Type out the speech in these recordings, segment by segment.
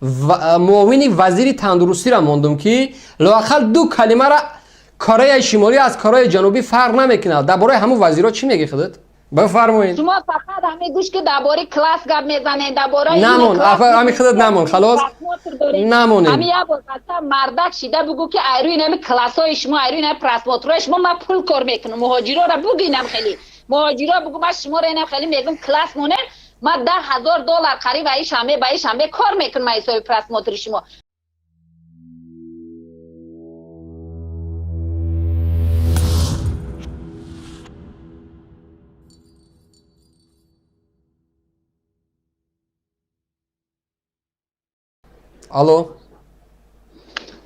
Муовини вазири тандурустиро мондум, ки лоақал ду калимаро Кореяи Шимолӣ аз Кореяи Ҷанубӣ фарқ намекунад. Дар бораи ҳамун вазирҳо чӣ мегӣ худат? Бифармоед. Шумо фақат ҳамин гӯш ки дар бораи класс гап мезанед, дар бораи Намон, ҳамин худат намон, халос. Намонем. Ҳамин як бор баста мардак шида бугӯ, ки айрӯи ҳамин классҳои шумо, айрӯи ҳамин просмотрҳои шумо ман пул кор мекунам. Муҳоҷироро бугӯ, инам хеле муҳоҷиро бугӯ, ман шуморо инам хеле мегӯм, класс монем, ман 10 000 доллар қариб аи шанбе ба и шанбе кор мекунам аз ҳисоби просмотри шумо. Алло.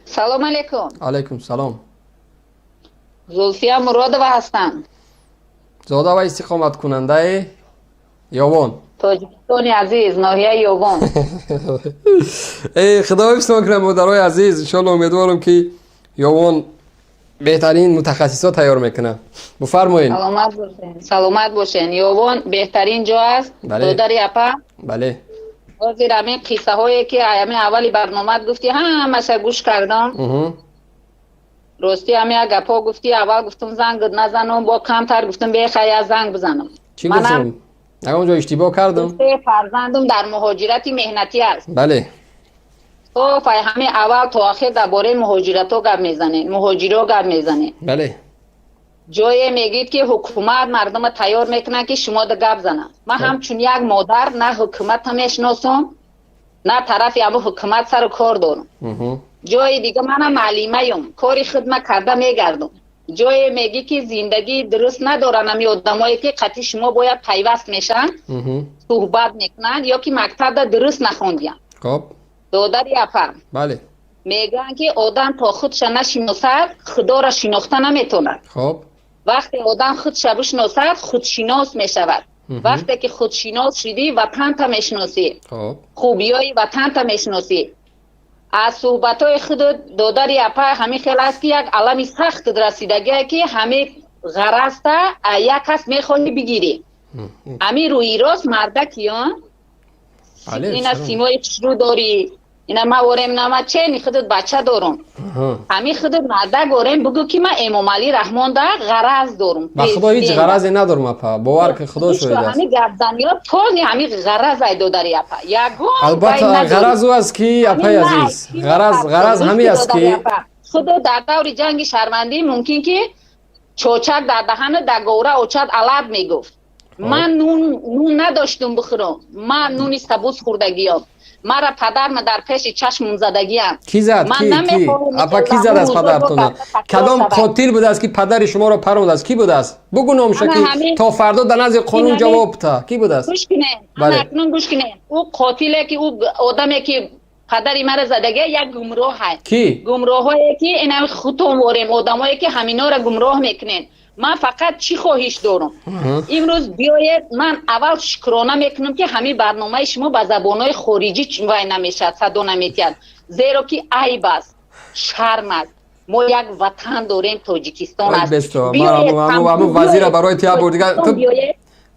Салом алейкум. Алейкум салом. Зулфия Муродова ҳастам. Зода ва истиқоматкунандаи Ёвон. Тоҷикистони азиз, ноҳияи Ёвон. Э, худо ҳифзтон кунад, модарои азиз. Иншоалло, умедворам, ки Ёвон беҳтарин мутахассисо тайёр мекунад. Бифармоед. Саломат бошен, саломат бошен. Ёвон беҳтарин ҷо аст, додари апа. Бале. Ҳозир ҳамин қиссаҳое, ки ҳамин аввали барномаат гуфтӣ, ҳамаша гӯш кардам. Ростӣ, ҳамин як гапҳо гуфтӣ, аввал гуфтум, зангат назанам, бо камтар гуфтум, бехай, я занг бизанам. Чӣ гуфтум? Ягон ҷо иштибоҳ кардам? Се фарзандум дар муҳоҷирати меҳнатӣ аст. Бале. То фай ҳамин аввал то охир дар бораи муҳоҷиратҳо гап мезанем, муҳоҷиро гап мезанем. Бале. Ҷое мегӯед, ки ҳукумат мардума тайёр мекунад, ки шумо да гап занад. Ман ҳамчун як модар на ҳукуматро мешиносам, на тарафи ҳамун ҳукумат сару кор дорам. Ҷои дига манам маълимаюм, кори хидма карда мегардам. Ҷое мегӣ, ки зиндагӣ дуруст надоранд ҳами одамое, ки қатъи шумо бояд пайваст мешаванд, суҳбат мекунанд ё ки мактабда дуруст нахондиянд. Хоб. Додари апа. Бале. Мегӯянд, ки одам то худша нашиносад, худоро шинохта наметавонад. Хоб. Вақте одам худша бишиносад, худшинос мешавад. Вақте ки худшинос шудӣ, ватанта мешиносӣ, хубиёи ватанта мешиносӣ. Аз суҳбатҳои худу, додари апа, ҳамин хел аст, ки як алами сахт расидагие, ки ҳамин ғаразта як кас мехоҳӣ бигирӣ. Ҳамин рӯи рост мардакиён ина симои хушрӯ дорӣ, ина ма орем, нама чени худут бача дорум. Ҳамин худут мардак орем, бугӯ, ки ман Эмомалӣ Раҳмонда ғараз дорум. Ба худо, ҳеҷ ғаразе надорум, апа, бовар ки, худо шоҳид аст. Ҳамин гапзаниё полный ҳамин ғараз ай, додари апа, ягон Албатта, ғараз ӯ аст, ки, апаи азиз, ғараз ҳамин аст, ки Худо дар даври ҷанги шармандӣ мумкин ки чочак дар даҳана дар говра очад алаб мегуфт. Ман нун надоштум бихӯрам, ман нуни сабуз хӯрдагиём, мара падарма дар пеши чашмум задагиам. Ки зад? Ки, апа, ки зад аз падартона? Кадом қотил будааст, ки падари шуморо парондааст? Ки будааст, бугӯ номша, ки то фардо дар назди қонун ҷавоб та. Ки будааст? Гӯш кунед, акнун гӯш кунед. Ӯ қотиле ки, ӯ одаме ки падари мара задагия, як гумроҳ. Ки? Гумроҳое ки инами худтон ворем, одамое ки ҳаминора гумроҳ мекунед. Ман фақат чӣ хоҳиш дорам имрӯз? Биёед, ман аввал шукрона мекунам, ки ҳамин барномаи шумо ба забонҳои хориҷӣ вай намешавад, садо наметиҳад, зеро ки айб аст, шарм аст. Мо як ватан дорем, Тоҷикистон аст. Вазира барои тия бурдига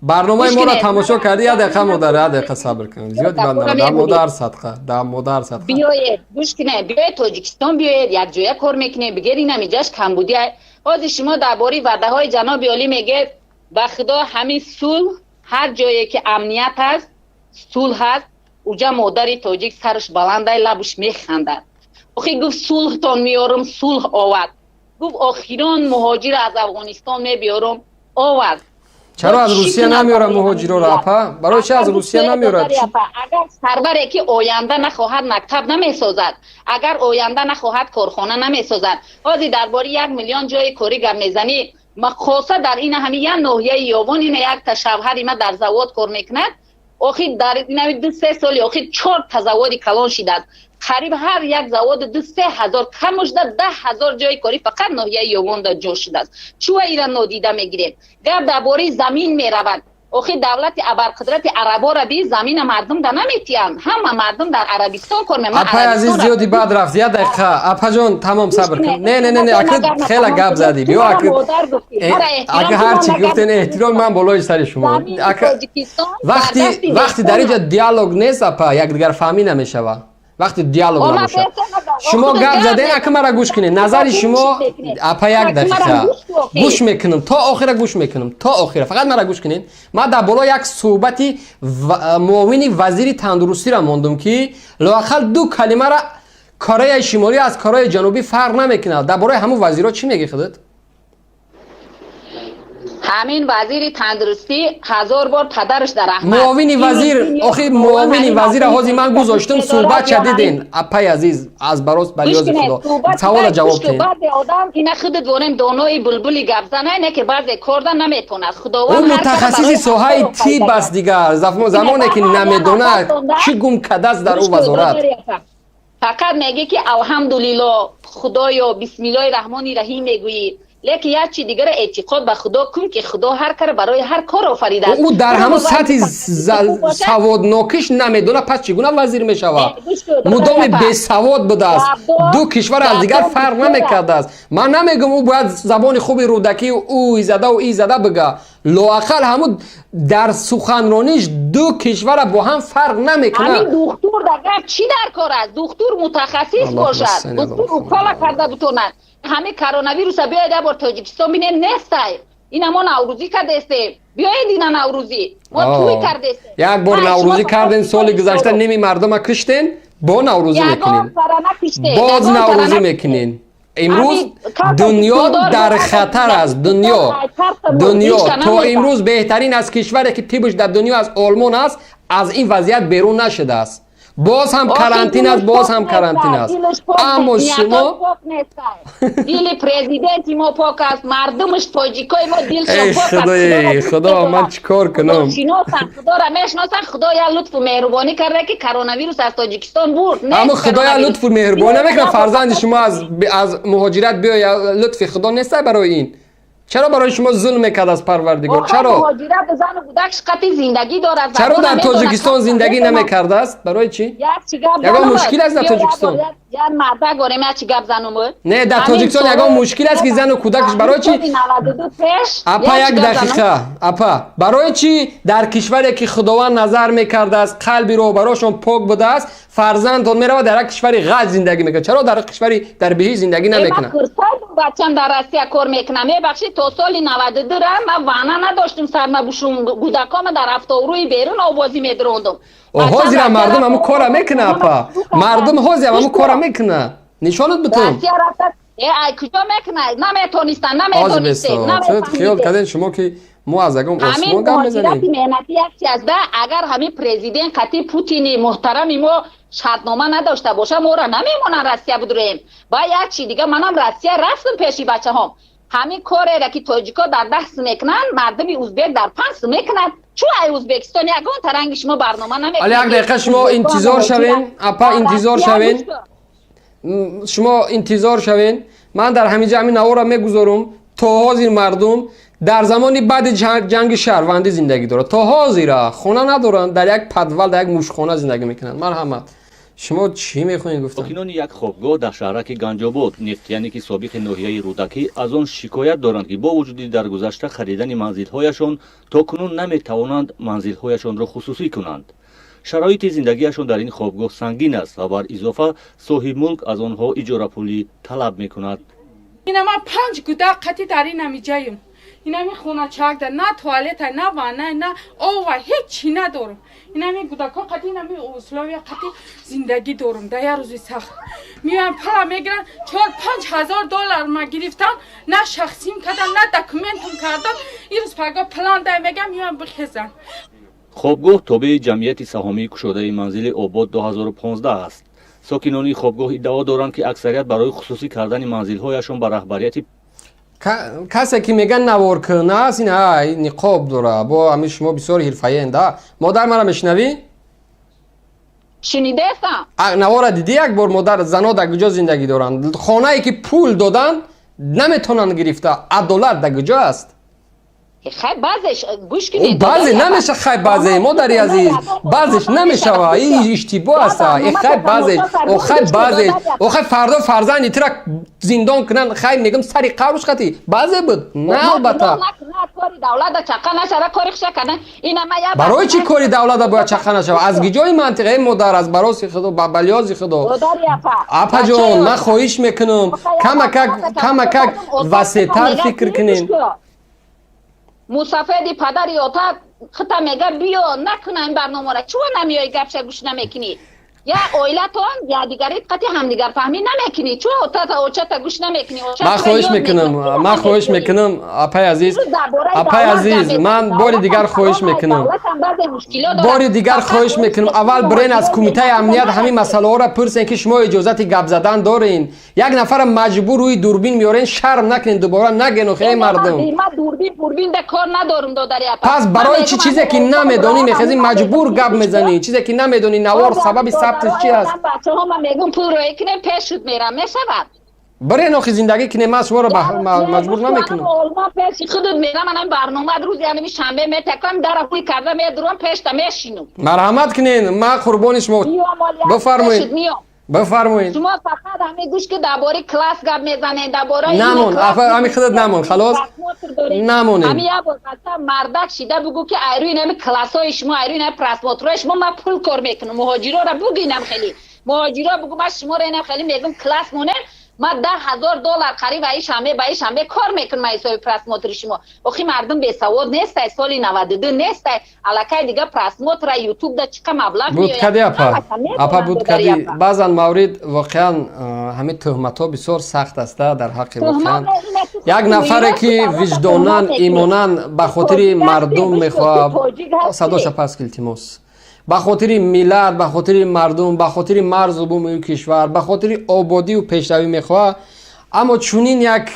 барномаи моро тамошо кардӣ. Як дақиқа, модар, як дақиқа сабр кун, зиёд дар модар садқа, дар модар садқа. Биёед, гӯш кунед, биёед Тоҷикистон, биёед, якҷоя кор мекунем, бигер инамиҷаш камбудӣ. Ҳозир шумо дар бораи ваъдаҳои ҷаноби олӣ мегӯед. Ба худо, ҳамин сулҳ, ҳар ҷое ки амният ҳаст, сулҳ ҳаст, уҷа модари тоҷик сараш баландай, лабуш механдад. Охи гуфт, сулҳтон меёрам, сулҳ овард. Гуфт, охирон муҳоҷир аз Афғонистон мебиёрам, овард. Чаро аз Русия намеёрад муҳоҷироро, апа? Барои чи аз Русия намеёрад? Агар сарваре ки оянда нахоҳад, мактаб намесозад, агар оянда нахоҳад, корхона намесозад. Ҳозир дар бораи 1 миллион ҷои корӣ гап мезанӣ. Хоса дар ина ҳами як ноҳияи Ёвон, ина якта шавҳари ма дар завод кор мекунад. Охир дар инави 2-3 соли охир чорта заводи калон шидааст. Қариб ҳар як заводи 2-3 ҳазор, камушда 10 000 ҷои корӣ фақат ноҳияи Ёвонда ҷо шудааст. Чӯа ира нодида мегирем? Гап дар бораи замин меравад. Охир давлати абарқудрати арабора би замина мардум да наметиҳанд, ҳама мардум дар Арабистон кор. Апаи азиз, зиёди бад рафт. Як дақиқа, апаҷон, тамом, сабр кун. Не, не, не, не, ака, хела гап задӣ. Биё, ака, ҳарчи гуфтен, эҳтиром ман болои сари шумо. Вақти дар инҷа диалог нест, апа, якдигарфаҳмӣ намешавад. Вақте диалог набошад, шумо гап заден, ака, мара гӯш кунед. Назари шумо, апа, як дақиқа, гӯш мекунам, то охира гӯш мекунам, то охира фақат мара гӯш кунед. Ман дар боло як суҳбати муовини вазири тандурустиро мондум, ки лоақал ду калимара Кореяи Шимолӣ аз Кореяи Ҷанубӣ фарқ намекунад. Дар бораи ҳамун вазирҳо чӣ мегӣ худат? Ҳамин вазири тандурустӣ, ҳазор бор падараш дар раҳмат. Муовини вазир, охи, муовини вазира ҳозир ман гузоштум, суҳбат шадиден. Апай азиз, аз барос ба лиёзи худо, савола ҷавоб тиҳед. Баъзе одам ина худат ворем, донои булбули гапзана, не ки баъзе корда наметонад. Худованд Ӯ мутахассиси соҳаи тиб аст. Дигар замоне ки намедонад, чӣ гум кардааст дар ӯ вазорат? Фақат мегӣ ки алҳамдулилло, худоё, бисмиллоҳи раҳмони раҳим мегӯӣ, лекин як чи дигара эътиқод ба Худо кун, ки Худо ҳар кара барои ҳар кор офаридааст. Ӯ дар ҳамун сатҳи саводнокиш намедонад, пас чӣ гуна вазир мешавад? Мудоми бесавод будааст, ду кишвар аз дигар фарқ намекардааст. Ман намегӯм, ӯ бояд забони хуби Рӯдакӣ ӯ зада и зада бига, лоақал ҳамун дар суханрониш ду кишвара бо ҳам фарқ намекунад. Духтур дар гап чӣ дар кор аст? Духтур мутахассис бошад, духтур укола карда бутонад. Ҳамин коронавируса биёед як бор Тоҷикистон бинем, нестай. Ина мо наврӯзӣ кардестем, биёед, ина наврӯзӣ мо тӯй кардестем. Як бор наврӯзӣ кардем соли гузашта, ними мардума киштен, бо наврӯзӣ мекунем, боз наврӯзӣ мекунем. Имрӯз дунё дар хатар аст. Дунё то имрӯз беҳтарин аз кишваре ки тибш дар дунё аз Олмон аст, аз ин вазъият берун нашудааст. Боз ҳам карантин аст, боз ҳам карантин аст, аммо шумо Дили президенти мо пок аст, мардумаш, тоҷикои мо дилшон пок аст. Худои худо, ман чӣ кор кунам? Шиносанд, Худоро мешиносанд. Худо як лутфу меҳрубонӣ карда, ки коронавирус аз Тоҷикистон бурд. Аммо Худо як лутфу меҳрубонӣ намекунад, фарзанди шумо аз муҳоҷират биёя, лутфи Худо нестай барои ин? Чаро барои шумо зулм мекард аз Парвардигор? Чаро зиндагӣ дорад? Чаро дар Тоҷикистон зиндагӣ намекардааст? Барои чӣ? Ягон мушкил аст дар Тоҷикистон? Не, дар Тоҷикистон ягон мушкил аст, ки зану кӯдакаш, барои чӣ? Апа, як дақиқа, апа, барои чӣ дар кишваре ки Худованд назар мекардааст, қалби роҳбарошон пок будааст, фарзандтон меравад, дар як кишвари ғалт зиндагӣ мекунад? Чаро дар кишвари дар биҳишт зиндагӣ намекунад? Бачам дар Россия кор мекунам. Мебахшид, то соли 92-ра ман вана надоштум сарма бушум, кӯдакома дар авторӯи берун овозӣ медирондум. Ҳозира мардум ҳамун кора мекуна, апа, мардум ҳозир ҳамун кора мекуна, нишонат бутун. Э, ай куҷо мекуна? Наметонистан, наметонистем. Хиёл кардем шумо, ки мо аз ягон осмон гап мезанем. Меҳнатӣ як чи аст да. Агар ҳамин президент қати Путини муҳтарами мо шартнома надошта боша, моро намемонанд Россия будурем. Ба як чи дига, манам Россия рафтам пеши бачаҳом. Ҳамин кореро ки тоҷико дар 10 сум мекунанд, мардуми узбек дар 5 сум мекунад. Чу ай Узбекистон ягон таранги шумо барнома намекунад? Али, як дақиқа шумо интизор шавен, апа, интизор шавен, шумо интизор шавен. Ман дар ҳамин ҷа ҳамин наворро мегузорум. То ҳозир мардум дар замони баъди ҷанги шаҳрвандӣ зиндагӣ дорад, то ҳозира хона надоранд, дар як подвал, дар як мушхона зиндагӣ мекунанд. Марҳамат, шумо чӣ мехоҳед гуфтан? Сокинони як хобгоҳ дар шаҳраки Ганҷобод, Нефтияне ки собиқи ноҳияи Рӯдакӣ, аз он шикоят доранд, ки бо вуҷуди дар гузашта харидани манзилҳояшон, то кунун наметавонанд манзилҳояшонро хусусӣ кунанд. Шароити зиндагиашон дар ин хобгоҳ сангин аст ва бар изофа соҳибмулк аз онҳо иҷорапулӣ талаб мекунад. Ина ман панҷ кӯдак қати дар ин ҳамиҷаем, инами хоначакда на туалета, на ванна, на ова, ҳеҷ чӣ надорам. Инами кӯдакҳо қати, инами условия қати зиндагӣ дорам. Дар як рӯзи сахт меоям, пала мегирам, 4-5 ҳазор доллар ма гирифтам, на шахсим кардам, на документам кардам. Ирӯз паго план дай мегам, меоям бихезам. Хобгоҳ тобеи ҷамъияти саҳомии кушодаи Манзили Обод 2015 аст. Сокинони хобгоҳ иддао доранд, ки аксарият барои хусусӣ кардани манзилҳояшон ба раҳбарияти Касе ки меган наворкуна аст, ин ниқоб дора, бо ҳамин шумо бисёр ҳирфаенд. Модар, мара мешунавӣ? Шунидестам. Навора дидӣ як бор, модар? Зано дар куҷо зиндагӣ доранд? Хонае ки пул додан наметавонанд гирифта, адолат дар куҷо аст? Хай, баъзеш гӯш кунед. Баъзе намеша. Хай, баъзе, модари азиз, баъзеш намешава. Ин иштибоҳ аст. Хай, баъзеш, охай, баъзеш, охай, фардо фарзанди тира зиндон кунанд, хай, мегӯм, сари қабруш қати баъзе буд, на, албатта. Барои чӣ кори давлата бояд чақа нашава? Аз гиҷои мантиқ, э модар, аз бароси худо, ба балёзи худо, апаҷон, ман хоҳиш мекунам, камакак, камакак васеътар фикр кунем. Мусафеди падари ота хита мега, биё, накуна ин барномаро. Чӯ намеои, гапша гӯш намекунӣ? Я оилатон якдигари қати ҳамдигарфаҳмӣ намекунӣ? Чӯ отата, очата гӯш намекунӣ? Ман хоҳиш мекунам, ман хоҳиш мекунам, апай азиз, апай азиз, ман бори дигар хоҳиш мекунам, бори дигар хоҳиш мекунам, аввал бирен, аз кумитаи амният ҳамин масъалаҳоро пурсен, ки шумо иҷозати гап задан дорен. Як нафара маҷбур рӯи дурбин меорен, шарм накунен, дубора наген, охи, эй мардум. Пас барои чӣ чизе ки намедонӣ, мехезӣ, маҷбур гап мезанӣ? Чизе ки намедонӣ, навор сабаби сабтиш чи аст? Бачаҳо, ман мегум, пул роӣ кунем, пеш шуд, мерам, мешавад. Бирен, охи, зиндагӣ кунем, ман шуморо маҷбур намекунам. Ман пеши худут мерам, анам барнома рӯзи анами шанбе метакам, дара ҳуй карда медурам, пешта мешинум. Марҳамат кунен, ман қурбони шумо, бифармоед, бифармоед. Шумо фақат ҳами гӯш ки, дар бораи класс гап мезанед, дар бораи Намон, ҳами худат намон, халос, намонем. Ҳами як бор баста мардак шида бугӯ, ки айрӯи нами классҳои шумо, айрӯи нами просмотрҳои шумо ман пул кор мекунам. Муҳоҷироро бугӯ, инам хеле муҳоҷиро бугӯ, ман шуморо инам хеле мегӯм, класс монем, ман 10 000 доллар қариб аи шанбе ба и шанбе кор мекунам ҳисоби просмотри шумо. Охи, мардум бесавод нестай, соли 92 нестай, аллакай дига просмотра Ютуб да чӣ қа маблағ. Буд кади, апа, апа, буд кади. Баъзан маврид воқеан ҳамин тӯҳматҳо бисёр сахт аста дар ҳаққи воқеан як нафаре, ки виҷдонан, имонан ба хотири мардум мехоҳад. Садоша пас, илтимос. Ба хотири миллат, ба хотири мардум, ба хотири марзу буми кишвар, ба хотири ободию пешравӣ мехоҳад, аммо чунин як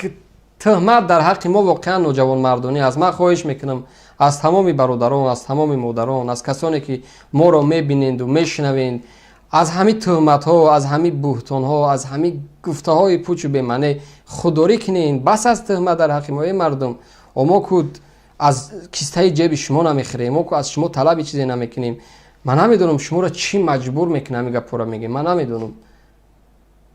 тӯҳмат дар ҳаққи мо воқеан ноҷавонмардонӣ аст. Ман хоҳиш мекунам аз тамоми бародарон, аз тамоми модарон, аз касоне ки моро мебиненду мешунавед, аз ҳамин тӯҳматҳо, аз ҳамин буҳтонҳо, аз ҳамин гуфтаҳои пучу бемаъне худдорӣ кунед. Бас аст тӯҳмат дар ҳаққи мо, эй мардум. Мо ку аз кистаи ҷеби шумо намехӯрем, мо ку аз шумо талаби чизе намекунем. Ман намедонам, шуморо чӣ маҷбур мекунам ҳамин гапҳоро мегем, ман намедонам.